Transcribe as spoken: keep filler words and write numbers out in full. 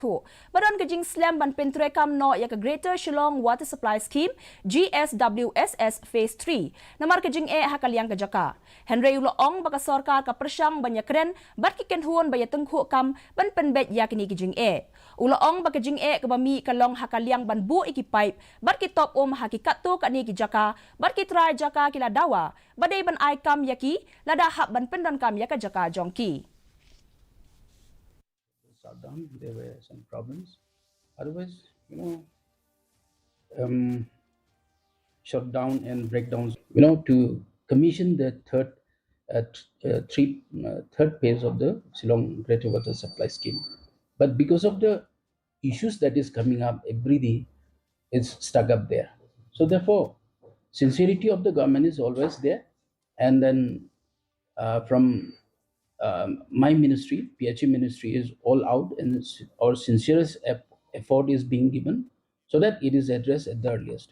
Thuh ba don ka jingslem ban pyntreikam noh ïa ka Greater Shillong Water Supply Scheme, G S W S S Phase three, namar ka jingeh ha ka liang ka jaka. Hynrei u la ong ba ka sorkar ka pyrshang ban ïakren bad ki kynhun ba ïatyngkhuh kam ban pynbeit ïa kine ki jingeh. U la ong ba ka jingeh kaba mih ka long ha ka liang ban buh ïa ki paip bad ki top um ha ki katto katne ki jaka, bad ki trai jaka ki la dawa ba dei ban ai kam ïa ki lada hap ban pyndonkam ïa ka jaka jong ki. Shut down. There were some problems. Otherwise, you know, um, shut down and breakdowns, you know, to commission the third, uh, th- uh, three, uh, third phase of the Shillong Greater Water Supply Scheme. But because of the issues that is coming up every day, it's stuck up there. So therefore, sincerity of the government is always there. And then uh, from um, my ministry, P H E ministry is all out, and it's, our sincerest eff- effort is being given so that it is addressed at the earliest.